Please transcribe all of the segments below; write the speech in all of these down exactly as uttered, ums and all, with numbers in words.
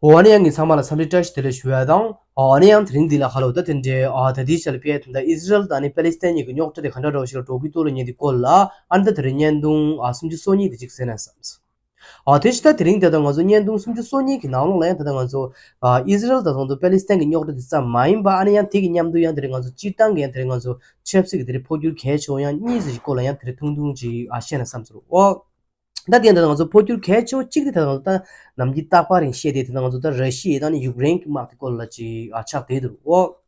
འོ་ཨ་ནི་ཡང་ངས་ཚང་མ་ལ་འཚམས་འདྲི་བཀྲ་ཤིས་བདེ་ལེགས་ཞུ་ཡ་དང་། ཨ་ནི་ཡང་དེ་རིང་འདི་ལ་ཧ་ལོ་ད་དེ་འདྲའི་ཨ་ད་ལྟའི་ཆ་ལ་ཕེ་ད་ལྟ་ཨི་ཟི་རལ་དང་ཨ་ནི་པེ་ལི་སི་ཐན་གཉིས་ཀྱི་རྙོག་དྲ་དེ་ག་འདྲ་འདྲ་བོ་ཞིག་ལ་འགྲོ་གི་འདུག་ལབ་ཉན་དེ་སྐོར་ལ་ཨ་ནི་ད་དེ་རིང་བརྙན་ཐུང་ཨ་སུམ་ཅུ་སོ་གཉིས་དེ་གཅིག་གསན་ན་བསམས་སོང་། ཨ་དེ་ཕྱི་ད་དེ་རིང་དེ་ད་ང་ཚོ་བརྙན་ཐུང་སུམ་ཅུ་སོ་གཉིས་ཀྱི་ནང་ལོགས་ལ་ཡང་དེ་ད་ང་ཚོ་ཨ་ཨི་ཟི་རལ་དང་ང་ཚོ་པེ་ལི་སི་ཐན་གྱི་རྙོག་དྲ་དེ་ཙམ་མ་ཡིན་པ་ཨ་ནི་ཡང་དེ་གི་མཉམ་དུ་ཡང་དེ་རིང་ང་ཚོ་སྤྱིར་བཏང་གི་ཡང་དེ་རིང་ང་ཚོ་ཆབ་སྲིད་ཀྱི་དེ་རིང་འཕོ་འགྱུར་གལ་ཆེ་བོ་ཡང་གཉིས་ཙམ་ཞིག་སྐོར་ལ་ཡང་དེ་རིང་ཐུང་ཐུང་ཅིག་ཨ་བཤད་ན་བསམས་སོང་། ཨོ། ད་དེ་ཡང་ད་ང་ཚོ་འཕོ་འགྱུར་གལ་ཆེ་བོ་གཅིག་དེ་ད་ང་ཚོ་ད་ནམ་རྒྱུན་རྟག་པར་རིང་བཤད་དེ་དེ་ད་ང་ཚོ་ད་ར་ཤི་ཡ་དང་ནི་ཡུཀ་རེན་གྱི་དམག་དེ་སྐོར་ལ་ཅིག་ཨ་ཆགས་བསྡད་འདུག་ཨོ།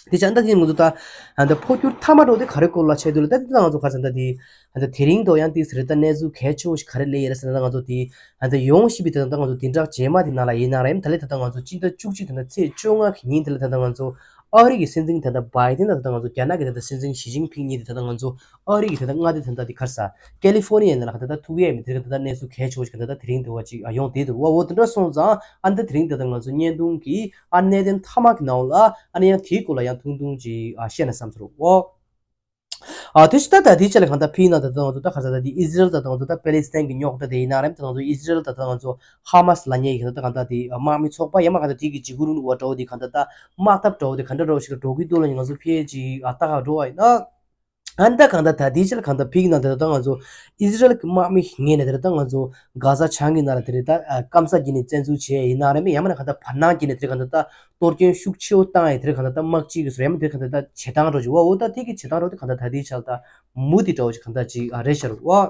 དེ་ཆ་ད་དེ་ང་ཚོ་ད་ཨ་ད་འཕོ་འགྱུར་མཐའ་མ་འགྲོ་དེ་ག་རེ་སྐོར་ལ་བཤད་འདུག་ལ་ད་དེ་ད་ང་ཚོ་ག་རེ་ཟེར་ད་དེ་ཨ་ད་དེ་རིང་དོ་ཡང་དེ་ཟེར་ད་གནས་ཚུལ་གལ་ཆེ་བོ་ཞིག་ག་རེ་སླེབས་ཡོད་རེད་ཟེར་ན་ད་ང་ཚོ་དེ་ཨ་ད་ཡོང་བཞིན་པའི་དེ་ད་ང་ཚོ་དེ་འདྲ་རྗེས་མ་དེ་ནང་ལ་ཡིན་ན་རེད་ད་ལེ་ད་ད་ང་ཚོ་སྤྱི་ཟླ་བཅུ་གཅིག་དེ་ད་ཚེས་བཅོ་ལྔ་གི་ཉིན་དེ་ལ་ད་ད་ང་ཚོ་ཨ་རི་གི་སྲིད་འཛིན་ད་ད་བྷའི་ཌེན་ད་ད་ང་ཚོ་རྒྱ་ནག་གི་ད་ད་སྲིད་འཛིན་ཞི་ཅིན་ཕིང་གཉིས་དེ་ད་ད་ང་ཚོ་ཨ་རི་གི་ད་ལྟ་མངའ་སྡེ་ད་ལྟ་དེ་ག་རེ་ཟ། ཀེ་ལི་ཧྥོ་ནི་ཡའི་ནང་ལ་ག་ད་ལྟ་ཐུག་ཡས་མི་དེ་ག་ད་ལྟ་གནས་ཚུལ་གལ་ཆེ་བོ་ཞིག་ག་ད་ལྟ་དེ་རིང་དུ་བ་ཅིག་ཡོང་བསྡད་འདུག་བ། འོ་དེ་འདྲ་སོང་ཙང་ཨ་ནི་ད་དེ་རིང་ད་ལྟ་ང་ཚོ་བརྙན་ཐུང་གི་ཨ་གནད་དོན་མཐའ་མ་གི་ནང་ལ་ཨ་ནི་ཡང་དེའི་སྐོར་ལ་ཡང་ཐུང་ཐུང་ཅིག་ཨ་བཤད་ན་བསམ་ཚོར་འོ། ཨ་དེ་ཕྱི་ད་ད་དེའི་ཆ་ལ་གང་ལྟར་ཕིའི་ནང་ད་ལྟ་ང་ཚོ་ད་ག་ས་ད་དེ་ཨི་ཟི་རལ་ད་ལྟ་ང་ཚོ་ད་པེ་ལི་སི་ཐན་གི་རྙོག་དྲ་དེ་ཡིན་ན་རེད་ད་ང་ཚོ་ཨི་ཟི་རལ་ད་ལྟ་ང་ཚོ་ཧ་མ་སི་ལབ་མཁན་གི་གང་ལྟར་ད་གང་ལྟར་དེ་དམག་མི་ཚོགས་པ་ཡང་མ་གང་ལྟར་དེ་གི་འཇིགས་སྐུལ་རིང་ལུགས་པ་འདྲ་བོ་དེ་གང་ལྟར་ད་དམག་འཐབ་འདྲ་བོ་དེ་ག་འདྲ་འདྲ་བོ་ཞིག་ལ་འགྲོ་གི་འདུག་ལ་ང་ཚོ་ཕལ་ཆེར་ཨ་ལྟ་ག་འགྲོ་བ་ཡིན་ན། ཨ་ནི་ད་གང་ལྟར་ད་ལྟའི་ཆར་གང་ལྟར་ཕིའི་ནང་དེ་ལ་ད་ང་ཚོ་ཨི་ཟི་རལ་གྱི་དམག་མི་ངོས་ནས་དེ་ལ་ད་ང་ཚོ་གྷ་ཟ་བྱང་གི་ནང་ལ་དེ་རེད་ད་ཨ་སྐམ་ས་བརྒྱབ་ནས་བཙན་འཛུལ་བྱས་ཡིན་ན་རེད་མི་ཡང་མིན་ན་གང་ལྟར་བར་སྣང་བརྒྱབ་ནས་དེ་རེད་གང་ལྟར་ད་གཏོར་སྐྱོན་ཤུགས་ཆེ་བོ་བཏང་ཡས་དེ་རེད་གང་ལྟར་ད་དམག་སྤྱི་གི་སོ་ཡང་མིན་དེ་རེད་གང་ལྟར་ད་བྱེད་སྟངས་འདྲ་བོ་ཅིག་འོ་འོ་ད་དེ་གི་བྱེད་སྟངས་འདྲ་བོ་དེ་གང་ལྟར་ད་ལྟའི་ཆར་ད་མུ་མཐུད་འདྲ་བོ་ཅིག་གང་ལྟར་ཅིག་ཨ་རེད་ཤག་རུ་འོ།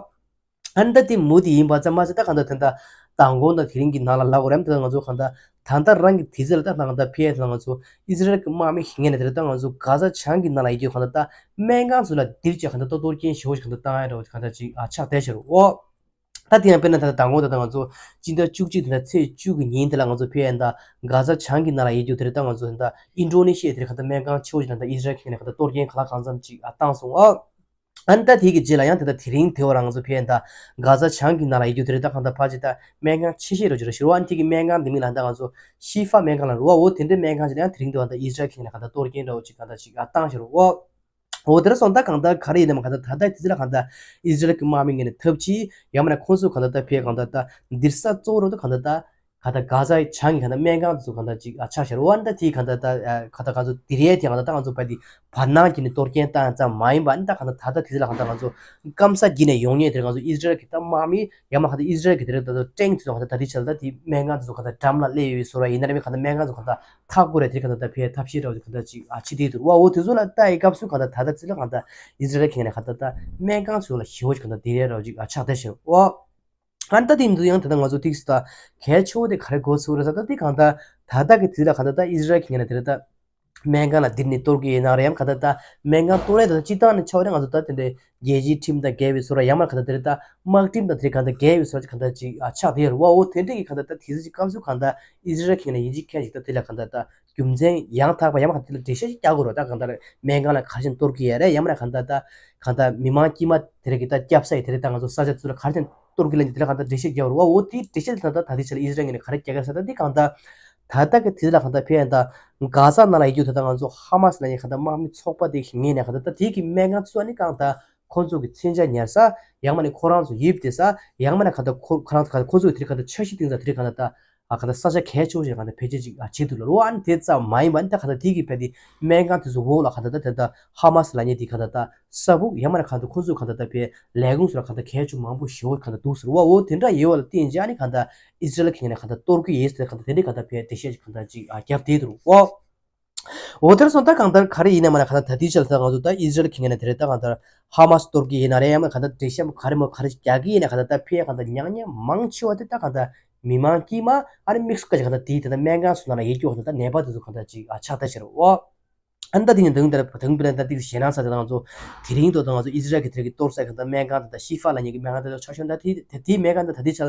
ཨ་ནི་ད་དེ་མུ་མཐུད་ཡིན་པ་ཙམ་མ་ཟད་ད་གང་ལྟར་དེ་ད་མདང་དགོང་དང་དེ་རིང་གི་ནང་ལ་ལབ་དགོས་རེད་ད་ང་ཚོ་གང་ལྟར་ད་ལྟ་རང་གི་དུས་ཚོད་ལ་ད་གང་ལྟར་ཕལ་ཆེར་ང་ཚོ་ཨི་ཟི་རལ་གྱི་དམག་མི་ངོས་ནས་དེ་རེད་ད་ང་ཚོ་གྷ་ཟ་བྱང་གི་ནང་ལ་ཡོད་རྒྱུ་གང་ལྟར་ད་སྨན་ཁང་ཚོ་ལ་འདིར་བཅས་གང་ལྟར་ད་གཏོར་སྐྱོན་ཞེ་པོ་ཞིག་གང་ལྟར་བཏང་ཡ་འདྲ་བོ་གང་ལྟར་ཅིག་ཨ་ཆགས་བསྡད་ཤག་རུ་འོ། ད་དེ་ཡང་དཔེར་ན་ད་ལྟ་དང་པོ་ད་ལྟ་ང་ཚོ་སྤྱི་ཟླ་བཅུ་གཅིག་དེ་ད་ཚེས་བཅུ་གི་ཉིན་དེ་ལ་ང་ཚོ་ཕལ་ཡང་ད་གྷ་ཟ་བྱང་གི་ནང་ལ་ཡོད་རྒྱུ་དེ་རེད་ད་ང་ཚོ་ད་ཨིན་ཌོ་ནེ་ཤི་ཡའི་དེ་རེད་གང་ལྟར་སྨན་ཁང་ཆེ་བོ་ཞིག་ད་ལྟ་ཨི་ཟི་རལ་གྱི་ངོས་ནས་གང་ལྟར་གཏོར་སྐྱོན་གང་ལ་གང་འཚམ་ཅིག་ཨ་བཏང་སོང་ཨ། ཨ་ནི་ད་དེ་གི་རྗེས་ལ་ཡང་དེ་ད་དེ་རིང་དེ་བ་རང་ང་ཚོ་ཕལ་ཡང་ད་གྷ་ཟ་བྱང་གི་ནང་ལ་ཡོད་རྒྱུ་དེ་རེད་ད་གང་ལྟར་ཕལ་ཆེར་ད་སྨན་ཁང་ཆེ་ཤོས་རེད་ཅིག་རེད་ཤི་རུ་ཨ་ནི་དེ་གི་སྨན་ཁང་དེ་མིང་ལ་ད་ང་ཚོ་ཤི་ཧྥ་སྨན་ཁང་ལ་རུ་བ་འོ་དེ་འདྲའི་སྨན་ཁང་ཅིག་ལ་ཡང་དེ་རིང་དེ་བ་ད་ཨི་ཟི་རལ་གྱི་ངོས་ནས་གང་ལྟར་གཏོར་སྐྱོན་འདྲ་བོ་ཅིག་གང་ལྟར་ཅིག་ཨ་བཏང་ཤི་རུ་འོ། འོ་དེར་སོང་ད་གང་ལྟར་ག་རེ་ཡིན་ནམ་གང་ལྟར་ད་ལྟ་དེ་ཚོ་ལ་གང་ལྟར་ཨི་ཟི་རལ་གྱི་དམག་མི་ངོས་ནས་ཐབས་ཅིག་ཡང་མིན་ན་ཁོང་ཚོ་གང་ལྟར་ད་ཕེ་གང་ལྟར་ད་འདིར་ས་གཙོ་བོ་རུ་ད་གང་ལྟར་ད་གང་ལྟར་གྷ་ཟའི་བྱང་གི་གང་ལྟར་སྨན་ཁང་དེ་ཚོ་གང་ལྟར་ཅིག་ཨ་ཆགས་ཤར་འོ་ཨ་ནི་ད་དེའི་གང་ལྟར་ད་གང་ལྟར་གང་ཚོ་དེ་རིང་དེ་གང་ལྟར་ད་ང་ཚོ་བ་དེ་བར་སྣང་བརྒྱབ་ནས་གཏོར་སྐྱོན་བཏང་ཙམ་མ་ཡིན་པ་ཨ་ནི་ད་གང་ལྟར་ད་ལྟ་དེ་ཚོ་ལ་གང་ལྟར་ང་ཚོ་སྐམ་ས་བརྒྱབ་ནས་ཡོང་མཁན་དེ་ང་ཚོ་ཨི་ཟི་རལ་གྱི་ད་དམག་མི་ཡང་མིན་ན་གང་ལྟར་ཨི་ཟི་རལ་གྱི་དེ་རིང་ད་ཚོ་ཊེང་དེ་ཚོ་གང་ལྟར་ད་དེ་ཆ་ལ་ད་དེ་སྨན་ཁང་དེ་ཚོ་གང་ལྟར་འགྲམ་ལ་སླེབས་ཡོད་བཟོ་འདྲ་ཡིན་ན་རེད་མིན་གང་ལྟར་སྨན་ཁང་དེ་ཚོ་གང་ལྟར་ཐག་པོ་རེད་དེ་གང་ལྟར་ད་ཕེ་ཐབས་ཤེས་འདྲ་བོ་གང་ལྟར་ཅིག་ཨ་བྱེད་དེ་འདུག་བ། འོ་དེ་ཚོ་ལ་ལྟ་ཡི་སྐབས་སུ་གང་ལྟར་ད་ལྟ་ཚེ་ལ་གང་ལྟར་ཨི་ཟི་རལ་གྱི་ངོས་ནས་གང་ལྟར་ད་སྨན་ཁང་ཚོ་ལ་ཞེ་པོ་ཅིག་གང་ལྟར་དེ་རེད་འདྲ་བོ་ཅིག་ཨ་ཆགས་བསྡད་ཤག་འོ། ཨ་ནི་ད་དེ་ཡིན་དུས་ཡང་དེ་ལྟར་ང་ཚོ་ཏིག་ཙམ་ད་གལ་ཆེ་བོ་དེ་ག་རེ་གོ་ཚུགས་རེད་ཟེར་ད་དེ་གང་ལྟར་ད་ལྟ་གི་དུས་ལ་གང་ལྟར་ད་ཨི་ཟི་རལ་གྱི་ངོས་ནས་དེ་རེད་ད། སྨན་ཁང་ལ་འདིར་ནས་གཏོར་གྱི་ཡིན་ན་རེད་ཡང་གང་ལྟར་ད་སྨན་ཁང་གཏོར་ཡ་ད་ལྟ་སྤྱི་བཏང་ནས་ཆ་བ་རེད་ང་ཚོ་ད་དེ་འདྲའི་རྒྱལ་སྤྱིའི་ཁྲིམས་དང་འགལ་བའི་བཟོ་འདྲ་ཡང་མིན་ན་གང་ལྟར་དེ་རེད་ད་དམག་ཁྲིམས་དང་དེ་གང་ལྟར་འགལ་བའི་བཟོ་འདྲ་གང་ལྟར་ཅིག་ཨ་ཆགས་བསྡད་ཡོད་རེད་བ། འོ་དེ་འདྲ་གི་གང་ལྟར་ད་དེ་ཚོ་ཅིག་སྐབས་སུ་གང་ལྟར་ཨི་ཟི་རལ་གྱི་ངོས་ནས་ཡིན་གཅིག་མཁན་ཞིག་ད་དེ་ལ་གང་ལྟར་ད་རྒྱུ་མཚན་ཡང་དག་པ་ཡང་མིན་ན་གང་ལྟར་དེ་ལ་འགྲེལ་བཤད་ཅིག་རྒྱག་དགོས་རེད་བ། ད་གང་ལྟར་སྨན་ཁང་ལ་ག་རེ་བྱས་ནས་གཏོར་གྱི་ཡོད་རེད་ཡང་མིན་ན་གང་ལྟར་ད་གང་ལྟར་མི་མང་དཀྱུས་མ་དེ་རེད་གི་ད་སྐྱབས་ས་ཡི་དེ་རེད་ད་ང་ཚོ་ས་ཆ་ཚོ་ལ་ག་རེ་བྱས་ནས་གཏོར་གྱི་ལབ་ནས་དེ་ལ་གང་ལྟར་འགྲེལ་བཤད་རྒྱག་དགོས་རེད་བ། འོ་དེའི་འགྲེལ་བཤད་དེ་ད་ལྟ་ད་དེ་ཆ་ལ་ཨི་ཟི་རལ་ངོས་ནས་ག་རེ་རྒྱག་གི་རེད་ཟེར་ད་དེ་གང་ལྟར་ད་ལྟ་གི་དེ་ལ་གང་ལྟར་ཕེ་ཡང་ད་གྷ་ཟ་ནང་ལ་ཡོད་རྒྱུ་ད་ལྟ་ང་ཚོ་ཧ་མ་སི་ལབ་མཁན་གང་ལྟར་དམག་མི་ཚོགས་པ་དེ་ངོས་ནས་གང་ལྟར་ད་དེ་གི་སྨན་ཁང་ཚོ་ནི་གང་ལྟར་ཁོང་ཚོ་གི་མཚོན་ཆ་ཉར་ས་ཡང་མིན་ན་ཁོ་རང་ཚོ་ཡིབ་བསྡད་ས་ཡང་མིན་ན་གང་ལྟར་ཁོ་ཁོ་རང་ཚོ་གང་ལྟར་ཁོ་ཚོ་གི་དེ་གང་ལྟར་འཆར་གཞི་བཏིང་ས་དེ་གང་ལྟར་ད་ཨ་གང་ལྟར་ས་ཆ་གལ་ཆེ་བོ་ཞིག་གང་ལྟར་བེད་སྤྱོད་ཅིག་ཨ་བྱེད་འདུག་ལ་རོ། ཨ་ནི་དེ་ཙམ་མ་ཡིན་པ་ཨ་ནི་ད་གང་ལྟར་དེ་གི་ཕན་དེ་སྨན་ཁང་དེ་ཚོ་འོག་ལ་གང་ལྟར་ད་དེ་ད་ཧ་མ་སི་ལབ་མཁན་དེ་གང་ལྟར་ད་ས་ཕུག་ཡང་མིན་ན་གང་ལྟར་ཁོ་ཚོ་གང་ལྟར་ད་ཕེ་ལས་ཁུངས་སུ་ལ་གང་ལྟར་གལ་ཆེ་མང་པོ་ཞེ་པོ་གང་ལྟར་འདུག་ཟེར་བ། འོ་དེ་འདྲ་ཡོད་བ་ལ་བརྟེན་བྱས་ཨ་ནི་གང་ལྟར་ཨི་ཟི་རལ་གྱི་ངོས་ནས་གང་ལྟར་གཏོར་གྱི་ཡོད་ཟེར་གང་ལྟར་དེ་འདྲའི་གང་ལྟར་ཕེ་འགྲེལ་བཤད་ཅིག་གང་ལྟར་ཅིག་ཨ་རྒྱབ་བསྡད་འདུག་འོ། འོ་དེར་སོང་ད་གང་ལྟར་ག་རེ་ཡིན་ན་མ་ན་གང་ལྟར་ད་ལྟའི་ཆར་ད་ང་ཚོ་ད་ཨི་ཟི་རལ་གྱི་ངོས་ནས་དེ་རེད་ད་གང་ལྟར་ཧ་མ་སི་གཏོར་གྱི་ཡིན་ན་རེད་ཡང་མ་གང་ལྟར་འགྲེལ་བཤད་ག་རེ་མོ་ག་རེ་རྒྱག་གི་ཡིན་ན་གང་ལྟར་ད་ཕེ་གང་ལྟར་ཉག་ཉག་མང་ཆེ་བ་དེ་ད་གང་ལྟར་མི་མང་དཀྱུས་མ་ཨ་ནི་དམིགས་སུ་བཀར་གྱི་གང་ལྟར་དེའི་དེ་ད་སྨན་ཁང་སུ་ནང་ལ་ཡོད་རྒྱུ་གང་ལྟར་ད་ནད་པ་དེ་ཚོ་གང་ལྟར་ཅིག་ཨ་ཆགས་ད་ཕྱིར་འོ། ཨ་ནི་ད་དེ་ཡིན་དང་དེར་དང་པོ་ལ་ད་ཏིག་ཞེད་སྣང་ས་དེ་ང་ཚོ་དེ་རིང་ཐོག་ད་ང་ཚོ་ཨི་ཟི་རལ་གྱི་དེ་གི་གཏོར་ས་གང་ལྟར་སྨན་ཁང་དང་ད་ཤི་ཧྥ་ལབ་མཁན་གྱི་སྨན་ཁང་དེ་ཚོ་ཆ་ཤོན་ད་དེ་དེ་དེའི་སྨན་ཁང་དང་ད་དེ་ཆ་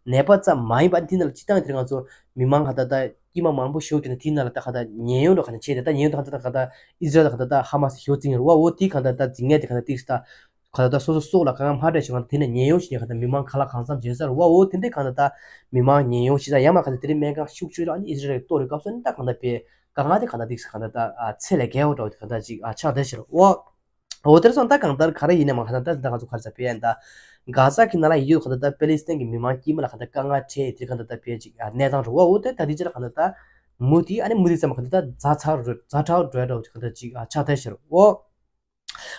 ནད་པ་ཙམ་མ་ཡིན་པ་ཨ་ནི་དེ་ནང་ལ་སྤྱི་བཏང་དེར་ང་ཚོ་མི་མང་གང་ལྟར་ད་དཀྱུས་མ་མང་པོ་ཞིག་དེ་ནས་དེའི་ནང་ལ་ད་གང་ལྟར་ཉེན་གཡོལ་འགྲོ་གང་ལྟར་བྱས་ཏེ་ད་ཉེན་གཡོལ་ད་གང་ལྟར་ད་གང་ལྟར་ཨི་ཟི་རལ་ད་གང་ལྟར་ད་ཧ་མ་སི་ཞེ་པོ་བརྩི་ཡོད་རེད་བ། འོ་དེ་གང་ལྟར་ད་འཛིང་ངེས་དེ་གང་ལྟར་ཏིག་ས་ད་གང་ལྟར་ད་སོ་སོ་སྲོག་ལ་དཀའ་ངལ་མ་འཕྲད་ཞིང་གང་ལྟར་དེ་ནས་ཉེན་གཡོལ་བྱས་ནས་གང་ལྟར་མི་མང་གང་ལ་གང་འཚམ་བྱས་ས་རེད་བ། འོ་དེ་འདྲའི་གང་ལྟར་ད་མི་མང་ཉེན་གཡོལ་བྱས་ས་ཡང་མ་གང་ལྟར་དེ་རིང་སྨན་ཁང་ཤུགས་ཆེ་ལ་ཨ་ནི་ཨི་ཟི་རལ་གཏོར་རེད་སྐབས་སུ་ཨ་ནི་ད་གང་ལྟར་པའི་དཀའ་ངལ་དེ་གང་ལྟར་ཏིག་ས་གང་ལྟར་ད་ཚད་ལས་བརྒལ་བ་འདྲ་བོ་དེ་གང་ལྟར་ཅིག་ཨ་ཆགས་བསྡད་ཤག་རེད་བ། འོ་དེར་སོང་ད་གང་ལྟར་ག་རེ་ཡིན་ནའི་མ་གང་ལྟར་ད་ང་ཚོ་ག་རེ་ཟེར་ཕེ་ཡ་ད། གྷ་ཟ་གི་ནང་ལ་ཡིན་ཡོད་གང་ལྟར་ད་པེ་ལི་སི་ཐན་གི་མི་མང་དཀྱུས་མ་ལ་གང་ལྟར་དཀའ་ངལ་འཕྲད་དེ་གང་ལྟར་ད་ཕེ་ཅིག་གནས་སྟངས་རེད་བ། འོ་དེ་ད་དེ་ཅི་ལ་གང་ལྟར་ད་མུ་མཐུད་ཨ་ནི་མུ་མཐུད་ཙམ་གང་ལྟར་ད་ཛ་དྲག་རུ་ཛ་དྲག་འགྲོ་ཡ་འདྲ་བོ་ཅིག་གང་ལྟར་ཅིག་ཆགས་བསྡད་ཤག་རེད་བ།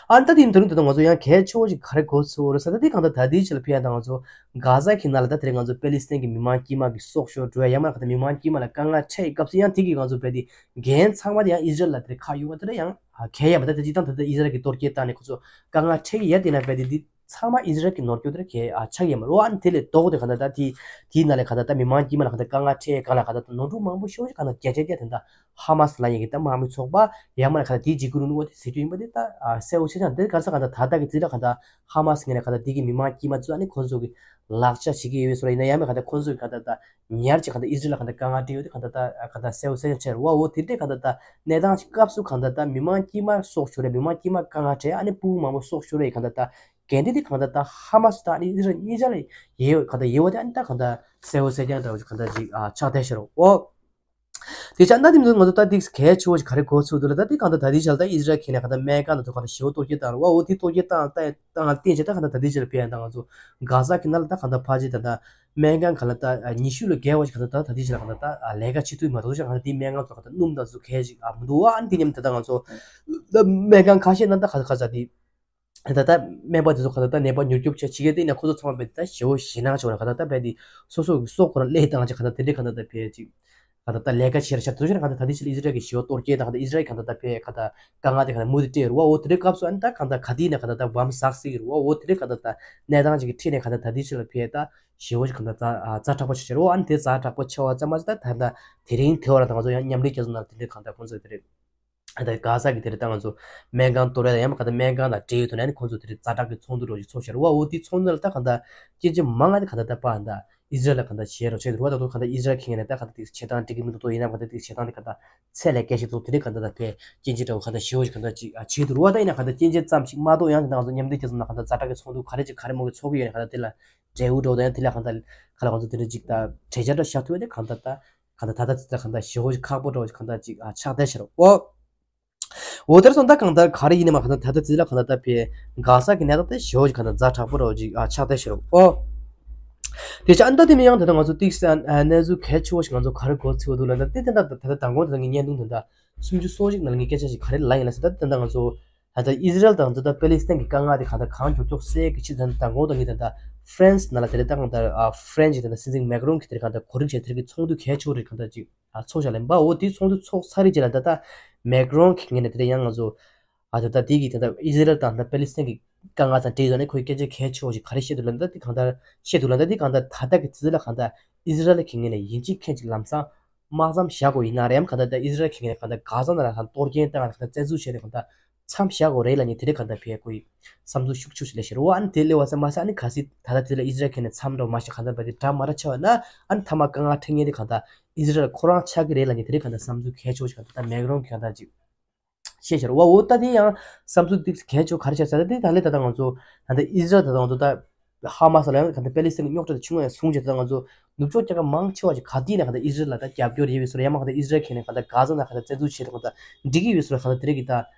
ཨ་ནི་ད་དེ་ཡིན་དུས་ད་ང་ཚོ་ཡང་གལ་ཆེ་བོ་ཅིག་ག་རེ་གོ་ཚུལ་བོ་རེད་ཟེར་ད་དེ་གང་ལྟར་ད་དེ་ཅི་ལ་ཕེ་ཡ་ད་ང་ཚོ་གྷ་ཟ་གི་ནང་ལ་ད་དེ་རིང་ང་ཚོ་པེ་ལི་སི་ཐན་གི་མི་མང་དཀྱུས་མ་གི་སྲོག་ཤོར་འགྲོ་ཡ་ཡང་མ་གང་ལྟར་མི་མང་དཀྱུས་མ་ལ་དཀའ་ངལ་འཕྲད་ཡི་སྐབས་སུ་ཡང་དེ་གི་ང་ཚོ་བས་དེ། འགན་ཚང་མ་དེ་ཡང་ཨི་ཟི་རལ་ལ་དེར་ཁག་ཡོད་པ་དེ་ལ་ཡང་གལ་ཡོད་པ། ད་དེ་སྤྱིར་བཏང་ད་ལྟ་ཨི་ཟི་རལ་གྱི་གཏོར་སྐྱོན་བཏང་ནས་ཁོ་ཚོ་དཀའ་ངལ་འཕྲད་ཀྱི་ཡོད་དེ་ན་བས་དེ་འདི་ཚང་མ་ཨི་ཟི་རལ་གྱི་ནོར་འཁྱོག་དེར་གལ་ཨ་ཆགས་ཡོད་མ་རེད། ཨ་ནི་དེ་ལས་ལྡོག་སྟེ་གང་ལྟར་ད་དེ་དེའི་ནང་ལས་གང་ལྟར་ད་མི་མང་དཀྱུས་མ་ལ་གང་ལྟར་དཀའ་ངལ་འཕྲད་གང་ལ་གང་ལྟར་ད་ནོར་འཁྲུལ་མང་པོ་ཤོར་གང་ལྟར་བརྒྱ་ཆ་བརྒྱ་དེ་ད་ཧ་མ་སི་ལ་ཡིན་གྱི་ད་དམག་མི་ཚོགས་པ་ཡང་མ་ལ་གང་ལྟར་དེའི་འཇིགས་སྐུལ་རིང་ལུགས་དེ་ཟེར་རྒྱུ་ཡིན་པ་དེ་ད་གསལ་བོ་ཆེ་ཆགས་འདིར་ག་ས་གང་ལྟར་ད་ལྟ་གི་རྩིས་ལ་གང་ལྟར་ཧ་མ་སི་ངོས་ནས་གང་ལྟར་དེ་གི་མི་མང་དཀྱུས་མ་ཚོ་ཨ་ནི་ཁོ་ཚོ་གི་ལག་ཆ་བྱེད་ཀྱི་ཡོད་པའི་བཟོ་འདྲ་ཡིན་ན་ཡང་མེད་གང་ལྟར་ཁོ་ཚོས་གང་ལྟར་ད་ཉར་གྱི་གང་ལྟར་ཨི་ཟི་རལ་ལ་གང་ལྟར་དཀའ་ངལ་འཕྲད་ཡོད་དེ་གང་ལྟར་ད་གང་ལྟར་གསལ་བོ་གསལ་རྐྱང་ཆགས་རེད་བ། འོ་དེ་འདྲའི་གང་ལྟར་ད་གནས་སྟངས་ཤིག་སྐབས་སུ་གང་ལྟར་ད་མི་མང་དཀྱུས་མ་སྲོག་ཤོར་རེད། མི་མང་དཀྱུས་མ་དཀའ་ངལ་འཕྲད་ཨ་ནི་ཕྲུ་གུ་མང་པོ་སྲོག་ཤོར་རེད། གང་ལྟར་ད་འགན་འདི་དེ་གང་ལྟར་ད་ཧ་མ་སི་ད་ཨ་ནི་ཨི་ཟི་རལ་གཉིས་ཆ་ལ་ཡོད་གང་ལྟར་ཡོད་བ་དེ་ཨ་ནི་ད་གང་ལྟར་གསལ་བོ་གསལ་རྐྱང་འདྲ་བོ་ཅིག་གང་ལྟར་ཅིག་ཆགས་བསྡད་ཤག་རེད་བ། དེ་ཆ་ན་དེ་མི་འདུག་ང་ཚོ་ད་ཏིག་གལ་ཆེ་བོ་ཞིག་ག་རེ་གོ་ཚུལ་འདུག་ལ་ད་དེ་གང་ལྟར་ད་དེ་ཆ་ལ་ད་ཨི་ཟི་རལ་གྱི་ནས་གང་ལྟར་སྨན་ཁང་དང་ཐོག་གང་ལྟར་ཞེ་པོ་གཏོར་སྐྱོན་བཏང་རེད་བ། འོ་དེ་གཏོར་སྐྱོན་བཏང་བཏང་བཏང་བལྟས་བྱས་ད་གང་ལྟར་ད་དེ་ཆ་ལ་ཕེབས་ཡ་ད་ང་ཚོ་གྷ་ཟ་གི་ནང་ལ་ད་གང་ལྟར་ཕལ་ཆེར་ད་ལྟ་སྨན་ཁང་གང་ལ་ད་ཉི་ཤུ་ལས་བརྒལ་བ་ཞིག་གང་ལྟར་ད་ད་དེ་ཆ་ལ་གང་ལྟར་ད་ལས་ཀ་བྱེད་ཐུབ་མ་ཐུབ་ཞིག་གང་ལྟར་དེ་སྨན་ཁང་ཚོ་གང་ལྟར་སྣུམ་དང་ཚོ་གས་ཞིག་མི་འདུག་བ། ཨ་ནི་དེ་མཉམ་དུ་ད་ང་ཚོ་ད་སྨན་ཁང་ཁ་ཤས་ནང་ད་ག་ག་ས་དེ། ད་ལྟ་སྨན་པ་དེ་ཚོ་ག་ད་ལྟ་ནད་པ་མྱུར་སྐྱོབ་བྱེད་བྱེད་མཁན་དེ་ནས་ཁོ་ཚོ་ཚང་མ་བས་ད་ཞེ་བོ་ཞེད་སྣང་ཆེ་བ་རེད། ག་ད་ལྟ་བས་དེ་སོ་སོ་གི་སྲོག་ཁོ་རང་བློས་བཏང་བྱས་ག་ད་དེ་འདྲའི་ག་ད་ལྟ་བས་ཅིག་ག་ད་ལྟ་ལས་ཀ་བྱེད་ར་བྱ་དུ་ཆ་ག་ད་ད་དེ་ཕྱི་ལ་ཨི་ཟི་རལ་གྱི་ཞེ་བོ་གཏོར་སྐྱོན་དང་ག་ད་ཨི་ཟི་རལ་ག་ད་ལྟ་བས་ག་ད་དཀའ་ངལ་དེ་ག་ད་མུ་མཐུད་སྤྲད་རུ་བ། འོ་དེ་འདྲའི་སྐབས་སུ་ཨ་ནི་ད་ག་ད་ག་དེ་ནས་ག་ད་ལྟ་བམ་ཟག་སྲིད་རུ་བ། འོ་དེ་འདྲའི་ག་ད་ལྟ་གནས་སྟངས་ཅིག་གི་འཁྲིས་ནས་ག་ད་ད་དེ་ཕྱི་ལ་བས་ད་ཞེ་བོ་ཞིག་ག་ད་ད་ཛ་དྲག་པོ་ཆགས་ཆགས་རུ་བ། ཨ་ནི་དེ་ཛ་དྲག་པོ་ཆགས་པ་ཙམ་མ་ཟད་ད་ད་ད་དེ་རིང་དེ་བར་ད་ང་ཚོ་ཡང་མཉམ་འབྲེལ་རྒྱལ་ཚོགས་ནང་དེ་འདྲའི་ག་ད་ཁོང་ཚོ་དེ་རེད། ད་གྷ་ཟ་གི་དེ་རེད། ད་ང་ཚོ་སྨན་ཁང་གཏོར་ཡ་ཡང་མ་ག་ད་སྨན་ཁང་དང་འབྲེལ་ཡོད་དུ་ན་ནི་ཁོང་ཚོ་དེ་རེད་ཛ་དྲག་གི་ཚོགས་འདུ་རོགས་ཞིག་ཚོགས་ཤར་བ། འོ་དེ་ཚོགས་འདུ་ལ་ད་ག་ད་སྐྱེ་ཆེ་མང་ང་ནི་ག་ད་ད་པ་ད་ཨི་ཟི་རལ་ལ་ག་ད་བྱེད་རོགས་བྱེད་རུ་བ། ད་དུ་ག་ད་ཨི་ཟི་རལ་ཁེ་ངན་ནས་ད་ག་ད་དེ་བྱེད་སྟངས་འགྲིག་གི་མི་འདུག་དོ་ཡིན་ན་ག་ད་དེ་བྱེད་སྟངས་དེ་ག་ད་ཚད་ལས་བརྒལ་ཞིག་འདུག་དེ་རེད་ག་ད་ད་ཕེ་སྐྱེ་ཆེ་འདྲ་བོ་ག་ད་ཞེ་བོ་ཞིག་ག་ད་ཅིག་བྱེད་དུ་རུ་བ། ད་ཡིན་ན་ག་ད་སྐྱེ་ཆེ་ཙམ་ཞིག་མ་གཏོགས་ཡང་ད་ང་ཚོ་མཉམ་འབྲེལ་རྒྱལ་ཚོགས་ནང་ག་ད་ཛ་དྲག་གི་ཚོགས་འདུ་ག་རེ་ཅིག་ག་རེ་མོ་གི་ཚོགས་ཀྱི་ཡོད་ན་ག་ད་དེ་ལ་འབྲེལ་འུ་འགྲོ་ད་ཡང་དེ་ལ་ག་ད་ག་ལ་ང་ཚོ་དེ་འདྲ་ཅིག་ད་གྲོས་འཆར་འདྲ་བཞག་ཐུབ་ཡ་དེ་ག་ད་ད། གང་ལྟར་ད་ལྟ་ཙི་ཙི་གང་ལྟར་ཞེ་བོ་ཞིག་ཁག་པོ་འདྲ་བོ་ཞིག་གང་ལྟར་ཅིག་ཨ་ཆགས་བསྡད་ཤག་རོ། འོ། འོ་དེར་སོང་ད་གང་ལྟར་ག་རེ་ཡིན་ནི་མ་གང་ལྟར་ད་ལྟ་ཙི་ཙི་ལ་གང་ལྟར་ད་ཕེ་གྷ་ཟ་གི་གནས་སྟངས་དེ་ཞེ་བོ་ཞིག་གང་ལྟར་ཛ་དྲག་པོ་འདྲ་བོ་ཅིག་ཨ་ཆགས་བསྡད་ཤག་རོ། འོ། དེ་ཆ་ཨ་ནི་ད་དེ་ནས་ཡང་ད་ལྟ་ང་ཚོ་ཏིག་ཙི་ཨ་གནས་ཚུལ་གལ་ཆེ་བོ་ཞིག་ང་ཚོ་ག་རེ་གོ་ཚུལ་འདུག་ལབ་ན་དེ་ད་ལྟ་ད་ལྟ་མདང་དགོང་ད་ལྟ་ངའི་བརྙན་ཐུང་ད་ལྟ་སུམ་ཅུ་སོ་གཅིག་ནང་ལ་ངས་སྐད་ཆ་ཞིག་ག་རེ་ལབ་ཡིན་ལབ་ཟེར་ད་ད་ལྟ་ང་ཚོ། ད་ལྟ་ཨི་ཟི་རལ་དང་ད་ལྟ་པེ་ལི་སི་ཐན་གྱི་དཀའ་ངལ་དེ་གང་ལྟར་གང་མགྱོགས་མགྱོགས་སེལ་གྱི་ཆེད་དུ་མདང་དགོང་དང་ངས་ད་ལྟ་ཧྥ་རན་སི་ནང་ལ་དེ་རེད་ད་གང་ལྟར་ཧྥ་རན་སི་གི་ད་ལྟ་སྲིད་འཛིན་མེག་རོན་གྱིས་དེ་རེད་གང་ལྟར་གོ་སྒྲིག་བྱས་དེ་རེད་ཀྱི་ཚོགས་འདུ་གལ་ཆེ་བོ་རེད་གང་ལྟར་ཅིག་ཚོགས་བཞག་ལེན་པ། འོ་དེ་ཚོགས་འདུ་ཚོགས་ཚར་རེད་རྗེས་ལ་ད་ལྟ་མེག་རོན་གྱི་ངོས་ནས་དེ་རེད་ཡང་ང་ཚོ་ད་ལྟ་དེ་གི་ད་ལྟ་ཨི་ཟི་རལ་དང་ད་པེ་ལི་སི་ཐན་གྱི་དཀའ་ངལ་དང་འབྲེལ་ཡོད་ནས་ཁོས་སྐད་ཆ་གལ་ཆེ་བོ་ཞིག་ག་རེ་བཤད་འདུག་ལབ་ན་ད་དེ་གང་ལྟར་བཤད་འདུག་ལབ་ན་ད་དེ་གང་ལྟར་ད་ལྟ་གི་ཚེ་ལ་གང་ལྟར་ཨི་ཟི་རལ་གྱི་ངོས་ནས་ཡིན་གཅིག་མཁན་གཅིག་ལམ་སང་། དམག་མཚམས་བཞག་དགོས་ཡིན་ན་རེད་ཡམ་གང་ལྟར་ད་ཨི་ཟི་རལ་གྱི་ངོས་ནས་གང་ལྟར་གྷ་ཟ་ནང་ལ་གང་གཏོར་སྐྱོན་བཏང་གང་ལྟར་བཙན་འཛུལ་བྱས་ཏེ་གང་ལྟར་མཚམས་བཞག་དགོས་རེད་ལབ་ནས་དེ་རིང་གང་ལྟར་ཕེ་ཁོའི་བསམ་ཚུལ་ཤུགས་ཆེ་ཞིག་ལས་བཤད་རེད་བ། ཨ་ནི་དེ་སླེབས་པ་ཙམ་མ་ཟད་ཨ་ནི་གལ་སྲིད་ད་ལྟ་དེ་ལ་ཨི་ཟི་རལ་གྱི་ངོས་ནས་མཚམས་འདྲ་མ་ཞིག་གང་ལྟར་བས་དེ་འདྲ་མ་ར་ཆགས་པ་ན་ཨ་ནི་མཐའ་མ་དཀའ་ངལ་འཕྲད་མཁན་དེ་གང་ལྟར་ཨི་ཟི་རལ་ཁོ་རང་ཆགས་ཀྱི་རེད་ལབ་ནས་དེ་རིང་གང་ལྟར་བསམ་ཚུལ་གལ་ཆེ་ཞིག་གང་ལྟར་ད་མེག་རོན་གྱིས་གང་ལྟར་ཅིག་བཤད་བཞག་རེད་བ། འོ་ད་དེ་ཡང་བསམ་ཚུལ་ཏིག་གལ་ཆེ་ག་རེ་བྱས་ཟེར་ན་དེ་ད་ལས་ད་ལྟ་ང་ཚོ་ད་ལྟ་ཨི་ཟི་རལ་ད་ལྟ་ང་ཚོ་ད། ཧ་མ་སི་ལ་ཡང་ག་ད་པེ་ལི་སི་ཐན་གྱི་རྙོག་དྲ་དེ་ཆུང་ངུ་ཡང་བཟུང་བྱས་ད་ང་ཚོ་ནུབ་ཕྱོགས་རྒྱལ་ཁབ་མང་ཆེ་བ་ཞིག་ག་དུས་ནས་ག་ད་ཨི་ཟི་རལ་ལ་ད་རྒྱབ་སྐྱོར་ཡོད་པའི་བཟོ་འདྲ་ཡང་མ་ག་ད་ཨི་ཟི་རལ་གྱི་ནས་ག་ད་གྷ་ཟ་ནང་ག་ད་བཙན་འཛུལ་བྱས་ད་ག་ད་འགྲིག་གི་ཡོད་བཟོ་འདྲ་ག་ད་དེ་རིང་གི་ད་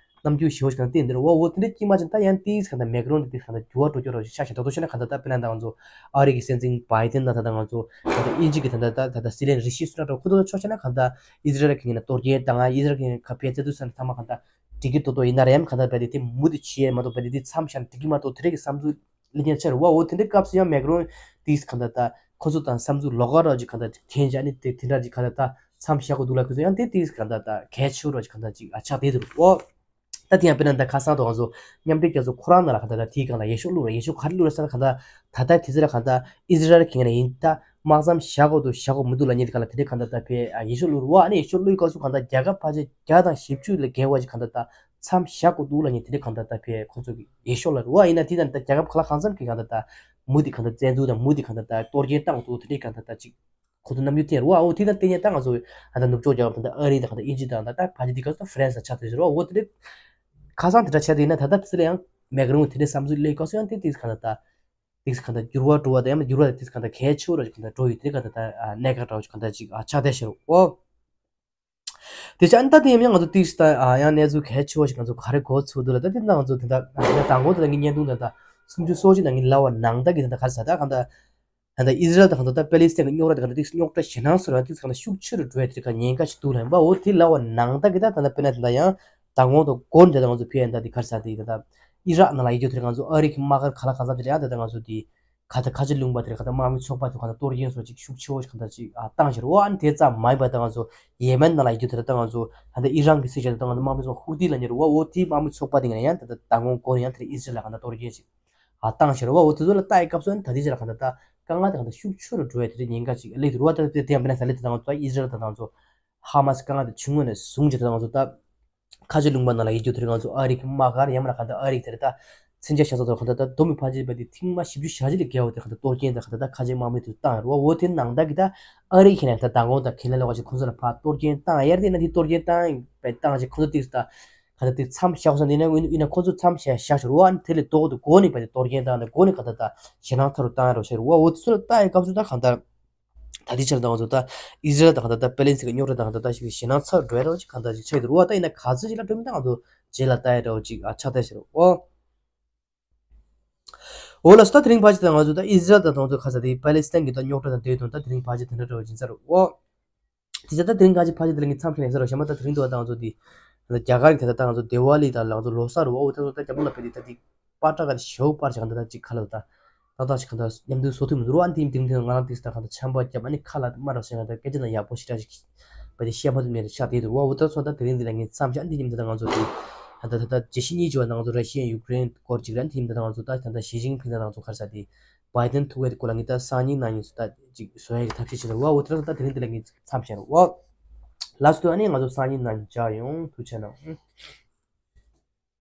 རྣམ་འགྱུར་ཞེ་བོ་ཞིག་ག་ད་བསྟན་འདིར་འོ་འོ་དེ་འདྲ་དཀྱིལ་མ་ཅན་ད་ཡང་ཏིས་ག་ད་མེག་རོན་དེ་ཏིས་ག་ད་འགྱུར་བ་འགྲོ་སྐྱོ་རོགས་ཞིག་ཆགས་ཤིང་ད་དོ་ཤེ་ན་ག་ད་ད་དཔེར་ན་ད་ང་ཚོ་ཨ་རི་གི་སྲིད་འཛིན་བྷའི་ཏིན་ད་ད་ད་ང་ཚོ་ག་ད་དབྱིན་ཇི་གི་ད་ད་ད་ད་སྲིད་བློན་རི་ཤི་སུ་ནག་འདྲ་ཁོ་ཚོ་ཆོག་ཤེ་ན་ག་ད་ཨི་ཟི་རལ་གྱི་ངོས་ནས་གཏོར་སྐྱོན་དང་ཨི་ཟི་རལ་གྱི་ངོས་ནས་ག་ཕེ་བཙན་འཛུལ་ས་ནས་ཐ་མ་ག་ད་འགྲིག་གི་འདུག་དོ་ཡིན་ན་རེམ་ག་ད་བས་དེ་དེ་མུ་མཐུད་བྱེད་མ་གཏོགས་བས་དེ་དེ་མཚམས་བཞག་ནས་འགྲིག་གི་མ་གཏོགས་དེ་རིང་གི་བསམ་ཚུལ་ལེན་མཁན་ཆེ་རུ་བ། འོ་དེ་འདྲའི་སྐབས་སུ་ཡང་མེག་རོན་ཏིས་གང་ལྟར་ད་ཁོ་ཚོ་དང་བསམ་ཚུལ་ལོགས་ཀ་ར་ཅིག་གང་ལྟར་འཐེན་བྱས་ནས་དེ་དེ་འདྲ་ཅིག་གང་ལྟར་ད་མཚམས་བཞག་དགོས་འདུག་ལ་ཁོ་ཚོ་ཡང་དེ་ཏིས་གང་ལྟར་ད་གལ་ཆེ་རུ་ཅིག་གང་ལྟར་ཅིག་ཨ་ཆགས་བསྡད་འདུག་འོ། ད་དེ་ཡང་དཔེར་ན་ད་ཁ་སང་དུ་ང་ཚོ་མཉམ་འབྲེལ་རྒྱལ་ཚོགས་ཁོ་རང་ནང་ལ་གང་ལྟར་ད་དེའི་སྒང་ལ་འོས་ཤོག་བླུགས་ར། འོས་ཤོག་ག་རེ་བླུགས་ར་ཟེར་ན་གང་ལྟར་ད་ལྟ་དེ་ཚོ་ལ་གང་ལྟར་ཨི་ཟི་རལ་གྱི་ངོས་ནས་ཡིན་ད་དམག་མཚམས་བཞག་དགོས་འདུག་བཞག་དགོས་མི་འདུག་ལབ་མཁན་དེ་གང་ལ་དེ་འདྲའི་གང་ལྟར་ད་ཕའི་འོས་ཤོག་བླུགས་ར། འོ་ཨ་ནི་འོས་ཤོག་བླུགས་སྐབས་སུ་གང་ལྟར་རྒྱལ་ཁབ་ཕལ་ཆེར་བརྒྱ་དང་བཞི་བཅུ་ལས་བརྒལ་བ་ཞིག་གང་ལྟར་ད། མཚམས་བཞག་དགོས་འདུག་ལབ་མཁན་དེ་འདྲའི་གང་ལྟར་ད་ཕའི་ཁོ་ཚོ་གི་འོས་ཤོག་ལ་རེད་བ། ཡིན་ན་དེ་དང་ད་རྒྱལ་ཁབ་ག་ལ་གང་འཚམ་གི་གང་ལྟར་ད་མུ་མཐུད་གང་ལྟར་བཙན་འཛུལ་དང་མུ་མཐུད་གང་ལྟར་ད་གཏོར་སྐྱོན་བཏང་དགོས་འདུག་དེ་འདྲའི་གང་ལྟར་ད་ཅིག་ཁོ་ཚོ་རྣམ་འགྱུར་བསྟན་རེད་བ། འོ་དེ་དང་བསྟན་ཡ་ད་ང་ཚོ་ད་ལྟ་ནུབ་ཕྱོགས་རྒྱལ་ཁབ་ད་ལྟ་ཨ་རི་དང་ད་ལྟ་དབྱིན་ཇི་དང་ད་ལྟ་ཕལ་ཆེར་དེ་ག་ཚོད་ཧྥ་རན་སི་ཆགས་ཚར་རེད་བ། འོ་དེ་འདྲའི་ཁ་སང་དེ་འདྲ་བྱས་དེ་ཡིན་ན་ད་ལྟ་དེ་ཚོ་ལ་ཡང་མེག་རོན་དེ་འདྲའི་བསམ་ཚུལ་སླེབས་སྐབས་སུ་ཡང་དེ་དེ་གང་ལྟར་ད་དེ་གང་ལྟར་འགྱུར་བ་འགྲོ་བ་དང་ཡང་ན་འགྱུར་བ་དེ་གང་ལྟར་གལ་ཆེ་བོ་ར་ཅིག་གང་ལྟར་འགྲོ་ཡོད་དེ་གང་ལྟར་ད་གནད་འགག་འདྲ་བོ་ཅིག་གང་ལྟར་ཅིག་ཆགས་བསྡད་ཤག་འོ། དེ་ཅང་ད་དེ་ཡང་ང་ཚོ་ཏིག་ད་ཡང་གནས་ཚུལ་གལ་ཆེ་བ་ཞིག་ང་ཚོ་ག་རེ་གོ་ཚུལ་འདུག་ལ། ད་དེ་ད་ང་ཚོ་དེ་ད་མདང་དགོང་དེ་ད་ངའི་བརྙན་ཐུང་དེ་ད་སུམ་ཅུ་སོ་གཅིག་ནང་གི་ལབ་པ་ནང་ད་གི་དེ་ད་ག་རེ་ཟེར་ད་གང་ད་ད་ལྟ་ཨི་ཟི་རལ་དང་གང་ད་ད་པེ་ལི་སི་ཐན་གྱི་རྙོག་དྲ་དེ་གང་ད་ཏིག་རྙོག་དྲ་ཞེད་སྣང་ཚོར་བ་ཏིག་གང་ད་ཤུགས་ཆེ་རུ་འགྲོ་ཡ་དེ་ག་ཉེན་ཁ་ཞིག་འདུག་ལབ་པ་འོ་དེ་ལབ་པ་ནང་ད་གི་ད་ད་ད་དཔེར་ན་དེ་ད་ཡང་མདང་དགོང་དུ་སྒོར་འདི་ད་ང་ཚོ་ཕི་ཨེན་ད་དེ་ག་རེ་ཟེར་དེ་ད་ད་ཨི་རག་ནང་ལ་ཡོད་རྒྱུ་དེ་ང་ཚོ་ཨ་རི་གི་དམག་སྒར་ག་ལ་གང་འཚམ་དེ་ཡང་ད་ད་ང་ཚོ་དེ་ག་ད་ཁ་ཆེ་ལུང་པ་དེར་ག་ད་དམག་མི་ཚོགས་པ་དེ་ག་ད་གཏོར་སྐྱོན་སོགས་ཅིག་ཤུགས་ཆེ་བོ་ཞིག་ག་ད་ཅིག་ཨ་བཏང་ཞེས་རེད་བ། ཨ་ནི་དེ་ཙམ་མ་ཡིན་པ་ད་ང་ཚོ་ཡེ་མེན་ནང་ལ་ཡོད་རྒྱུ་དེ་ད་ང་ཚོ་ད་ད་ཨི་རན་གྱི་སྲིད་བྱུས་དེ་ད་ང་ཚོ་དམག་མི་ཚོ་ཧུ་ཏི་ལབ་མཁན་རེད་བ། འོ་དེའི་དམག་མི་ཚོགས་པ་དེ་ང་ཡང་ད་ད་མདང་དགོང་དགོང་ཡང་དེར་ཨི་སི་རལ་ལ་ག་ད་གཏོར་སྐྱོན་ཞིག་ཨ་བཏང་ཞེས་རེད་བ། འོ་དེ་ཚོ་ལ་ལྟ་ཡི་སྐབས་སུ་ཨ་ནི་ད་ལྟའི་ཆར་ལ་ག་ད་ད་དཀའ་ངལ་དེ་ག་ད་ཤུགས་ཆེ་རུ་འགྲོ་ཡ་དེ་རེད། ཉེན་ཁ་ཅིག་སླེབས་འདུག་རེད་བ། ད་དེ་དེ་ཡང་དཔེར་ན་ད་ལྟ་དེ་ད་ང་ཚོ་ད་ཨི་སི་རལ་ད་ད་ང་ཚོ་ཧ་མ་སི་དཀའ་ངལ་དེ་བྱུང་སྔོན་ནས་བཟུང་བྱས་ད་ང་ཚོ་ད་ཁ་ཆེ་ལུང་པ་ནང་ལ་ཡོད་རྒྱུ་དེར་ང་ཚོ་ཨ་རི་གི་དམག་སྒར་ཡང་མིན་ན་ག་ད་ཨ་རི་གི་དེར་ད་མཚོན་ཆ་ཤ་ཚ་ཚོ་ག་ད་ད་མདོ་མི་ཕལ་ཆེར་བ་དེ་ཐེངས་མ་བཞི་བཅུ་ཞེ་གཅིག་ལས་བརྒལ་བ་དེ་ག་ད་གཏོར་སྐྱོན་དེ་ག་ད་ད་ཁ་ཆེ་དམག་མི་དེ་བཏང་ཡོད་རེད་བ། འོ་དེ་ནང་ད་གི་ད་ཨ་རི་ཁྱེད་ནས་ད་མདང་དགོང་ད་ཁས་ལེན་ལོག་ཅིག་ཁོང་ཚོ་ལ་ཕར་གཏོར་སྐྱོན་བཏང་ཡ་རེད། དེ་ན་དེ་གཏོར་སྐྱོན་བཏང་བཏང་ཅིག་ཁོང་ཚོ་ཏིག་ད་ག་ད་ཏིག་མཚམས་བཞག་སོང་། དེ་ན་ཡིན་ན་ཁོང་ཚོ་མཚམས་བཞག་བཞག་ཤོར་བ། ཨ་ནི་དེ་ལས་ལྡོག་ཏུ་སྒོ་ནས་བ་དེ་གཏོར་སྐྱོན་བཏང་ནས་སྒོ་ནས་ག་ད་ད་ཞེད་སྣང་ཚ་རུ་བཏང་ཡ་རོ་ཤར་བ། འོ་དེ་ཚོ་ལ་ལྟ་ཡ་སྐབས་སུ་ད་གང་ལྟར། ད་ལྟའི་ཆར་ད་ང་ཚོ་ད་ཨི་ཟི་རལ་དང་གང་ལྟར་ད་པེ་ལེ་སི་ཐན་གྱི་རྙོག་དྲ་དང་གང་ལྟར་ད་ཞིག་ཞེད་སྣང་ཚ་རུ་འགྲོ་ཡ་འདྲ་བོ་ཅིག་གང་ལྟར་ཅིག་ཆགས་ཀྱི་འདུག་རེད་བ། ད་ཡིན་ན་ག་ཚོད་ཅིག་ལ་འགྲོ་མིན་ད་ང་ཚོ་རྗེས་ལ་ལྟ་ཡ་འདྲ་བོ་ཅིག་ཨ་ཆགས་བསྡད་ཤག་རེད་བ། འོ་ལགས་སོ། ད་དེ་རིང་ཕལ་ཆེར་ད་ང་ཚོ་ད་ཨི་ཟི་རལ་དང་ད་ང་ཚོ་ཁ་ས་དེ་པེ་ལེ་སི་ཐན་གྱི་ད་རྙོག་དྲ་དང་འབྲེལ་དང་ད་དེ་རིང་ཕལ་ཆེར་དེ་འདྲ་འདྲ་བོ་ཅིག་ཡིན་ས་རེད་བ། དེ་ཚོ་ད་དེ་རིང་ཁ་ཅིག་ཕལ་ཆེར་དེ་ལ་ངས་མཚམས་བཞག་ནས་ཡིན་ས་རེད་བ། གཞན་པ་ད་དེ་རིང་དུ་བ་ད་ང་ཚོ་དེ་རྒྱ་གར་གྱི་ད་ད་ང་ཚོ་དེ་ཝ་ལི་དང་ང་ཚོ་ལོ་གསར་རེད་བ། འོ་ད་ང་ཚོ་ད་རྒྱ་ནག་ལ་ཕེབས་དུས་ད་དེ། པ་ཏྲ་ག་དེ་ཞེ་པོ་པར་ཞིག་གང་ལྟར་ཅིག་ཁ་ལ་ད་ཏག་ཏག་ཞིག་གང་ལྟར་མཉམ་དུ་བཟོ་ཐུབ་མི་འདུག་རོ། ཨ་ནི་དེ་དེ་ང་རང་དེ་ད་གང་ལྟར་ཆམ་པ་བརྒྱབ། ཨ་ནི་ཁ་ལ་དམར་རོ་ཟེར་ང་ད་སྐད་ཆ་ན་ཡག་པོ་ཞེ་དྲག་ཞིག་བ་དེ་བཤད་མ་ཐུབ་ནས་ཆགས་བསྡད་འདུག་རོ། འོ་ད་སོང་ད་དེ་རིང་འདི་ལ་ངས་མཚམས་བཞག་འདི་ཉིན་འདི་ད་ང་ཚོ་དེ་ད་ད་ད་རྒྱལ་སྤྱི་གཉིས་ཀྱི་བར་ན་ང་ཚོ་ར་ཤི་ཡ་ཡུཀ་རེན་སྐོར་ཅིག་ར། ཨ་ནི་དེ་ཉིན་འདི་ད་ང་ཚོ་ད་ད་ད་ཞི་ཅིན་ཕིང་ད་ང་ཚོ་ག་རེ་ཟེར་དེ་བའི་ཏན་ཐུག་ཡ་དེ་སྐོར་ལ་ངས་ད་སང་ཉིན་གནངས་ཉིན་སུ་ད་ཅིག་བཟོ་ཡ་གི་ཐབས་ཤེས་བྱེད་འདུག་རོ། འོ་ད་ད་དེ་རིང་འདི་ལ་ངས་མཚམས་བཞག་རོ། ལགས་སོ། ཨ་ནི་ང་ཚོ་སང་ཉིན་གནངས་ཉིན་མཇལ་ཡོང་། ཐུགས་རྗེ་གནང་།